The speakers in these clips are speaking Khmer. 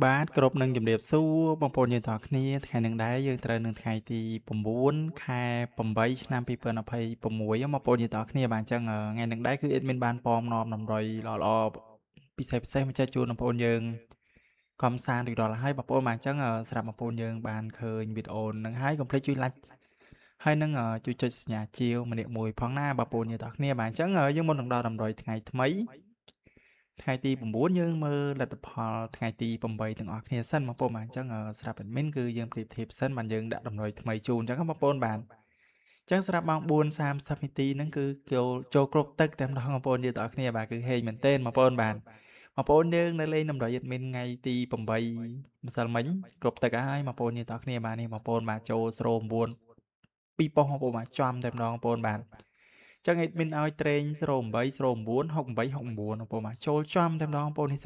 បាទគ្រប់នឹងជំរាបសួរបងប្អូនយើងទាំងអស់គ្នាថ្ងៃនឹងដែរយើងត្រូវនឹងថ្ងៃទី9ខែ8ឆ្នាំ2026បងប្អូនយើងទាំងអស់គ្នាបាទអញ្ចឹងថ្ងៃនឹងដែរគឺ admin បានពំនាំតម្រុយល្អៗពិសេសពិសេសមកចែកជូនបងប្អូនយើងកំសាន្តរួចរាល់ហើយបងប្អូនបាទអញ្ចឹងសម្រាប់បងប្អូនយើងបានឃើញវីដេអូនឹងហើយកុំភ្លេចជួយ like ហើយនឹងជួយចុចសញ្ញាជាវម្នាក់មួយផងណាបងប្អូនយើងទាំងអស់គ្នាបាទអញ្ចឹងយើងមុននឹងដល់តម្រុយថ្ងៃថ្មីថ្ងៃទី9យើងមើលលទ្ធផលថ្ងៃទី8ទាំងអស់គ្នាសិនបងប្អូនបាទអញ្ចឹងស្រាប់ admin គឺយើងប្រៀបធៀបសិនបានយើងដាក់តម្រុយថ្មីជូនអញ្ចឹងបងប្អូនបាទអញ្ចឹងស្រាប់ម៉ោង4:30នាទីហ្នឹងគឺចូលគ្រប់ទឹកតែម្ដងបងប្អូនយើងទាំងអស់គ្នាបាទគឺហេងមែនទែនបងប្អូនបាទបងប្អូនយើងនៅលេងតម្រុយ admin ថ្ងៃទី8ម្សិលមិញគ្រប់ទឹកហើយបងប្អូនយើងទាំងអស់គ្នាបាទនេះបងប្អូនបាទចូល09ពីរប៉ុស្តិ៍បងប្អូនបាទចំតែម្ដងបងប្អូនបាទចឹង admin ឲ្យត្រេង08 09 68 69បងប្អូនបាទចូលចំតែម្ដងបងប្អូននេះ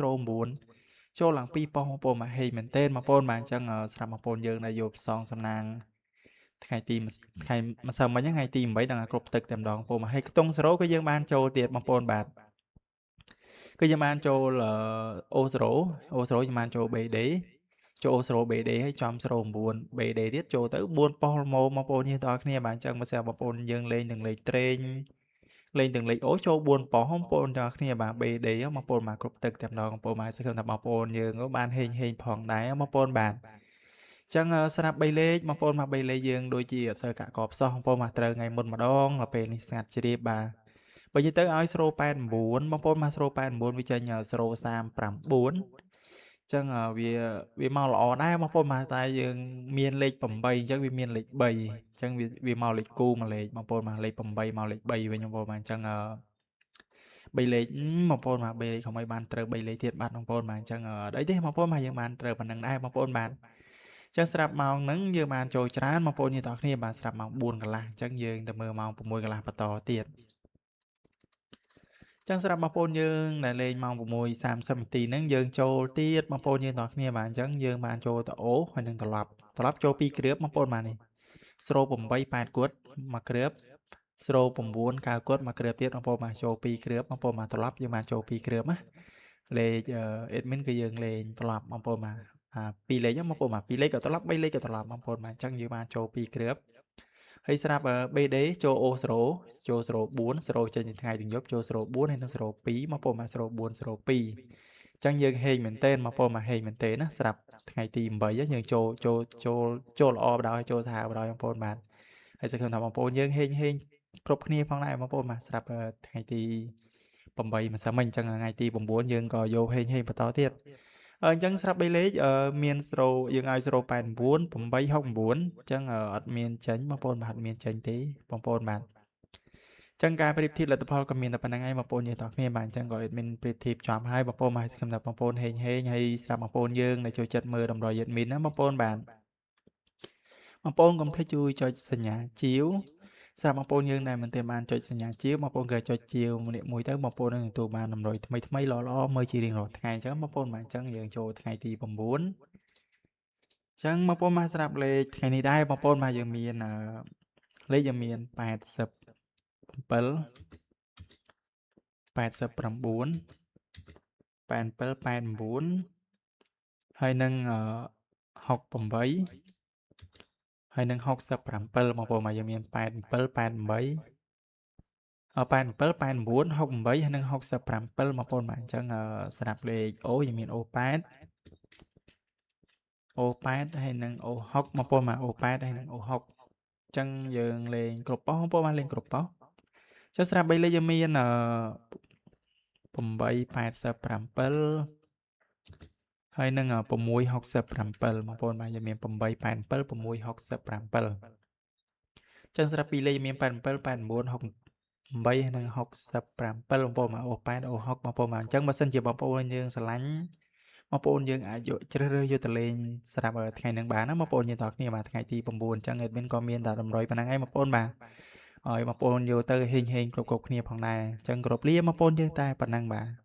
09ចូលឡើងពីរប៉ុស្តិ៍បងប្អូនបាទហេងមែនទែនបងប្អូនបាទអញ្ចឹងស្រាប់បងប្អូនយើងដែលយកផ្សងសំណាងថ្ងៃទីថ្ងៃម្សិលមិញថ្ងៃទី8ដល់គ្រប់ទឹកតែម្ដងបងប្អូនបាទហើយខ្ទង់0ក៏យើងបានចូលទៀតបងប្អូនបាទគឺយើងបានចូល O0 O0 យើងបានចូល BD ចូល O0 BD ហើយចំ09 BD ទៀតចូលទៅ4ប៉ុស្តិ៍ម៉ូបងប្អូនយើងទាំងអស់គ្នាបាទអញ្ចឹងបើសិនបងប្អូនយើងលេងទាំងលេខត្រេងលេងទាំងលេខអូចូល4ប៉ុស្តិ៍បងប្អូនទាំងអស់គ្នាបាទ BD បងប្អូនបាទគ្រប់ទឹកតែម្ដងបងប្អូនបាទសង្ឃឹមថាបងប្អូនយើងក៏បានហេងហេងផងដែរបងប្អូនបាទចឹងស្រាប់3លេខបងប្អូនមក3លេខយើងដូចជាអត់សូវកាក់កបសោះបងប្អូនមកត្រូវថ្ងៃមុនម្ដងដល់ពេលនេះស្ងាត់ជ្រាបបាទបើនិយាយទៅឲ្យ089បងប្អូនមក089វាចេញ039ចឹងវាមកល្អដែរបងប្អូនបាទតែយើងមានលេខ8អញ្ចឹងវាមានលេខ3អញ្ចឹងវាមកលេខគូមួយលេខបងប្អូនបាទលេខ8មកលេខ3វិញបងប្អូនបាទអញ្ចឹង3លេខបងប្អូនបាទ3លេខកុំឲ្យបានត្រូវ3លេខទៀតបាទបងប្អូនបាទអញ្ចឹងអីទេបងប្អូនបាទយើងបានត្រូវប៉ុណ្្នឹងដែរបងប្អូនបាទអញ្ចឹងស្រាប់ម៉ោងហ្នឹងយើងបានចូលច្រើនបងប្អូនយើងទាំងគ្នាបាទស្រាប់ម៉ោង4កន្លះអញ្ចឹងយើងទៅមើលម៉ោង6កន្លះបន្តទៀតចឹងសម្រាប់បងប្អូនយើងដែលលេងម៉ោង6:30នាទីហ្នឹងយើងចូលទៀតបងប្អូនយើងទាំងគ្នាបាទអញ្ចឹងយើងបានចូលទៅអូហើយនឹងត្រឡប់ត្រឡប់ចូល2គ្រាប់បងប្អូនបាទនេះ08 8គត់មួយគ្រាប់09 9គត់មួយគ្រាប់ទៀតបងប្អូនបាទចូល2គ្រាប់បងប្អូនបាទត្រឡប់យើងបានចូល2គ្រាប់ណាលេខ admin គឺយើងលេងត្រឡប់បងប្អូនបាទអា2លេខបងប្អូនបាទ2លេខក៏ត្រឡប់3លេខក៏ត្រឡប់បងប្អូនបាទអញ្ចឹងយើងបានចូល2គ្រាប់ហើយស្រាប់ BD ចូល O0 ចូល04 0ចេញថ្ងៃទាំងយប់ចូល04ហើយនឹង02បងប្អូនបាទ04 02អញ្ចឹងយើងហេងមែនទែនបងប្អូនបាទហេងមែនទែនណាស្រាប់ថ្ងៃទី8យើងចូលចូលចូលចូលល្អបដ ாய் ចូលសាហាវបដ ாய் បងប្អូនបាទហើយសង្ឃឹមថាបងប្អូនយើងហេងហេងគ្រប់គ្នាផងដែរបងប្អូនបាទស្រាប់ថ្ងៃទី8ម្សិលមិញអញ្ចឹងថ្ងៃទី9យើងក៏យកហេងហេងបន្តទៀតអញ្ចឹងស្រាប់3លេខមាន0យើងឲ្យ089 869អញ្ចឹងអត់មានចេញបងប្អូនបាទអត់មានចេញទេបងប្អូនបាទចឹងការប្រៀបធៀបលទ្ធផលក៏មានតែប៉ុណ្្នឹងឯងបងប្អូនយើងទាំងគ្នាបាទអញ្ចឹងក៏ admin ប្រៀបធៀបចំហើយបងប្អូនបាទសង្ឃឹមថាបងប្អូនហេងហេងហើយស្រាប់បងប្អូនយើងដែលចូលចិត្តមើលតម្រុយ admin ណាបងប្អូនបាទបងប្អូនកុំភ្លេចជួយចុចសញ្ញាជាវសម្រាប់បងប្អូនយើងដែលមិនទាន់បានចុចសញ្ញាជាវបងប្អូនក៏ចុចជាវម្នាក់មួយទៅបងប្អូននឹងទទួលបានតម្រុយថ្មីថ្មីល្អៗមើលជារៀងរាល់ថ្ងៃអញ្ចឹងបងប្អូនបាទអញ្ចឹងយើងចូលថ្ងៃទី9អញ្ចឹងបងប្អូនមកស្រាប់លេខថ្ងៃនេះដែរបងប្អូនបាទយើងមានលេខយើងមាន87 89 87 89ហើយនឹង68ហើយនឹង67បងប្អូនមកយើងមាន87 88 87 89 68ហើយនឹង67បងប្អូនបាទអញ្ចឹងសម្រាប់លេខ O យើងមាន O8 O8 ហើយនឹង O6 បងប្អូនបាទ O8 ហើយនឹង O6 អញ្ចឹងយើងលេងគ្រប់ប៉ុស្តិ៍បងប្អូនបាទលេងគ្រប់ប៉ុស្តិ៍ចុះស្រាប់3លេខយើងមាន887ហើយនឹង667បងប្អូនបាទយើងមាន887 667ចឹងស្រាប់ពីរលេខមាន87 89 68និង67បងប្អូនបាទ O8 O6 បងប្អូនបាទអញ្ចឹងបើសិនជាបងប្អូនយើងស្រឡាញ់បងប្អូនយើងអាចយកជ្រើសរើសយកទៅលេងស្រាប់ថ្ងៃហ្នឹងបានណាបងប្អូនយើងទាំងគ្នាបាទថ្ងៃទី9អញ្ចឹង admin ក៏មានតែតម្រុយប៉ុណ្ណឹងឯងបងប្អូនបាទឲ្យបងប្អូនយកទៅហេងហេងគ្រប់គ្រប់គ្នាផងដែរអញ្ចឹងគ្រប់លាបងប្អូនយើងតែប៉ុណ្ណឹងបាទ។